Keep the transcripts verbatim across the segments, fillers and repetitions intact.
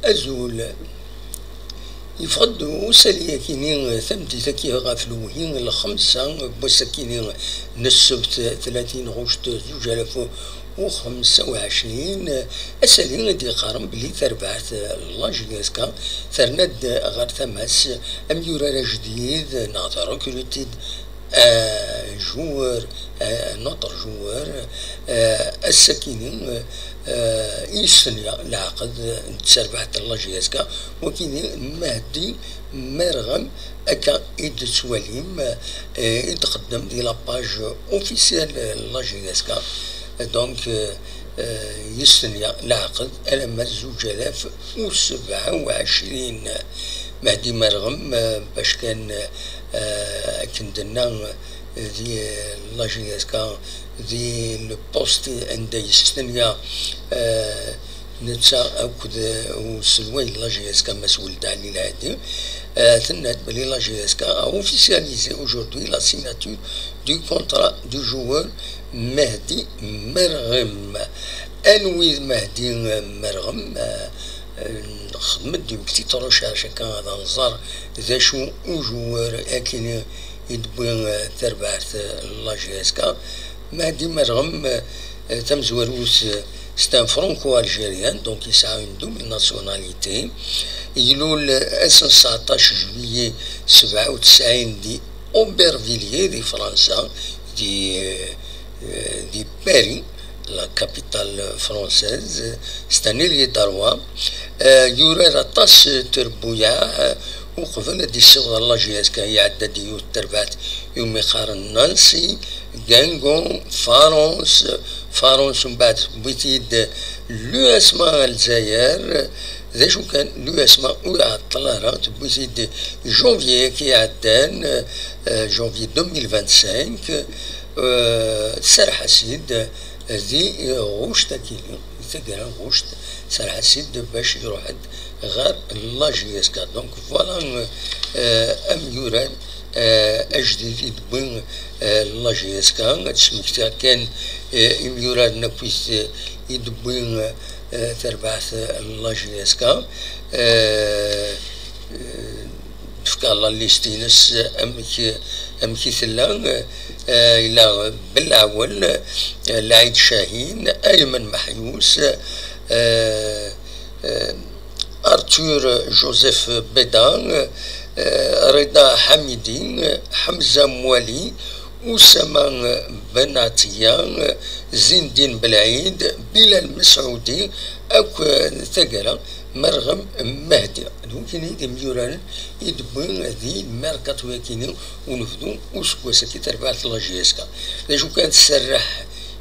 Azul. Yeffeɣ-d usali-akini tameddit-agi ɣef lewhi n lxemsa n wass-akini n ssebt, tlatin ɣuct zuǧ alaf u xemsa u ɛecrin, asali i d-yeqqaren belli tarbaɛt n la J S K terna-d ɣer tama-s amyurar ajdid neɣ trekruti-d un joueur, un autre joueur, euh, ass-akini, euh, i yestenya leɛqed n tserbaɛt n la J S K, wakini Mehdi Merɣem, akka i d-tettwalim, euh, i d-tqeddem di la page officielle n la J S K. Donc, euh, euh, yestenya leɛqed alamma d zuǧ alaf u sebɛa u ɛecrin. Mehdi Merɣem, euh, bac kan, euh, akken d-tenna, di la J S K, di le poste anda yestenya, eh, netta akked, eh, uselway n la J S K, Mass Weld Ali Lhadi, eh, tenna-d belli la J S K a officialisé aujourd'hui la signature du contrat du joueur Mehdi Merɣem. Anwi d Mehdi Merɣem? Eh, nxeddem-d une petite recherche akka ad nẓer d acu ujuwer akini i d-tewwi, eh, tarbaɛt, eh, la J S K. Mehdi Merɣem, eh, tamezwarut, eh, c'est un franco-algérien, donc yesɛa une double nationalité. Ilul, eh, ass n tseɛṭac juillet sebɛa u tesɛin di Aubervilliers di Fransa, di, eh, eh, di Paris, la capitale française, c'est un ailier droit. Eh, yurar aṭas n trebbuyaɛ, eh, uqbel ad yessiweḍ ɣer la J S K, iɛedda-d yiwet n terbaɛt iwumi qqaren Nancy, Guingamp, Farense, Farense mbeɛd tewwi-t-id l'U S M A Lezzayer. D acu kan, l'U S M A ur iɛeṭṭel ara, tewwi-t-id janvier-agi iɛeddan, eh, janvier deux mille vingt-cinq, eh, tserreḥ-as-id di Ɣuct akini, di taggara n Ɣuct, tserreḥ-as-id bac iruḥ-d ɣer la J S K. Donc voilà, eh, amyurar, eh, ajdid i d-tewwi, eh, la J S K. Ad d-smektiɣ kan, eh, imyuraren akkit, eh, i d-tewwi, eh, tarbaɛt n la J S K. Eh, eh, Tefka la liste-ines amek, amek i tella. Eh, yella Belɛawel, eh, Lɛid Cahin, Aymen Meḥyus, eh, eh, Arthur Joseph Beda, eh, Rida Ḥamidi, Ḥemza Mwali, Usama Ben Atiya, Zindin Belɛid, Bilal Mesɛudi, akk, eh, taggara Merɣem Mehdi. D wigini i d imyuraren i d-tewwi di lmerkaṭu-yakini unebdu useggas-agi tarbaɛt n la J S K. D acu kan, tserreḥ,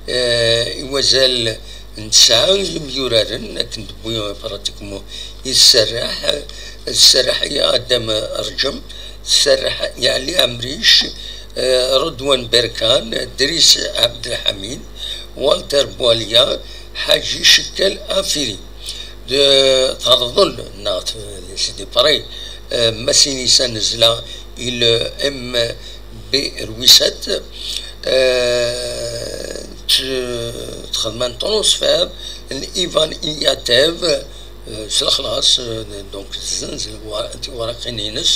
eh, i wazal n tesɛa n yimyuraren akken d-tewwi pratiquement i tserreḥ, tserreḥ i Adam Rǧem, tserreḥ i Ɛli Ɛemric, eh, Redwan Berkan, Dris Abdelḥamid, Walter Boualia, Ḥaji Cekkel Afiri. D-, terḍel, neɣ t-, c'est des prêts, eh, Masinisa Nezla i le M B Rwisat, eh, t-, txedm un transfert n Ivan Iyatev, eh, s lexlaṣ, eh, donc tezzenz lwa-, tiwriqin-ines,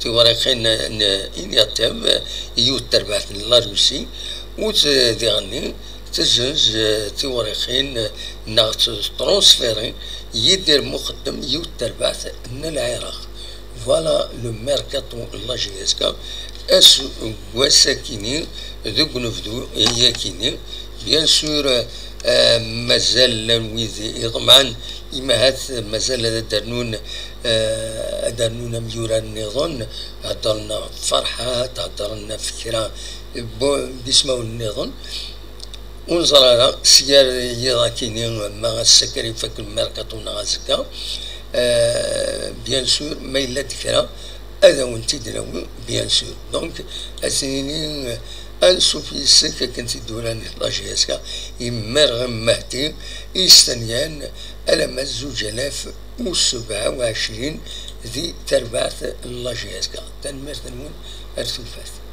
tiwriqin n Iyatev, yiwet terbaɛt n la Russie, u t-, diɣenni, tezzenz, eh, tiwriqin, eh, neɣ tettṛunsfiri Yidir Muqeddem yiwet terbaɛt n Lɛiraq. Voilà le mercato n la J S K aseggas-akini deg unebdu-yakini. Bien sûr, eh, mazal llan wid iḍemɛen, imahat mazal ad d-rnun, eh, ad d-rnun amyurar nniḍen, heddren ɣef Ferḥat, heddren ɣef kra n bu-, n yismawen nniḍen. Ur neẓri ara, s gar yiḍ akini, ma ass-a kan ifak lmerkaṭu neɣ azekka. Euh, bien sûr, ma yella-d kra, ad awen-t-id-nawi, bien sûr. Donc, ad s-nini, euh, ansuf yes-k akken tiduran n la J S K, i Merɣem Mehdi, i yestenyan alamma d zuǧ alaf u sebɛa u ɛecrin di terbaɛt n la J S K. Tanemmirt-nwen, ar tufat.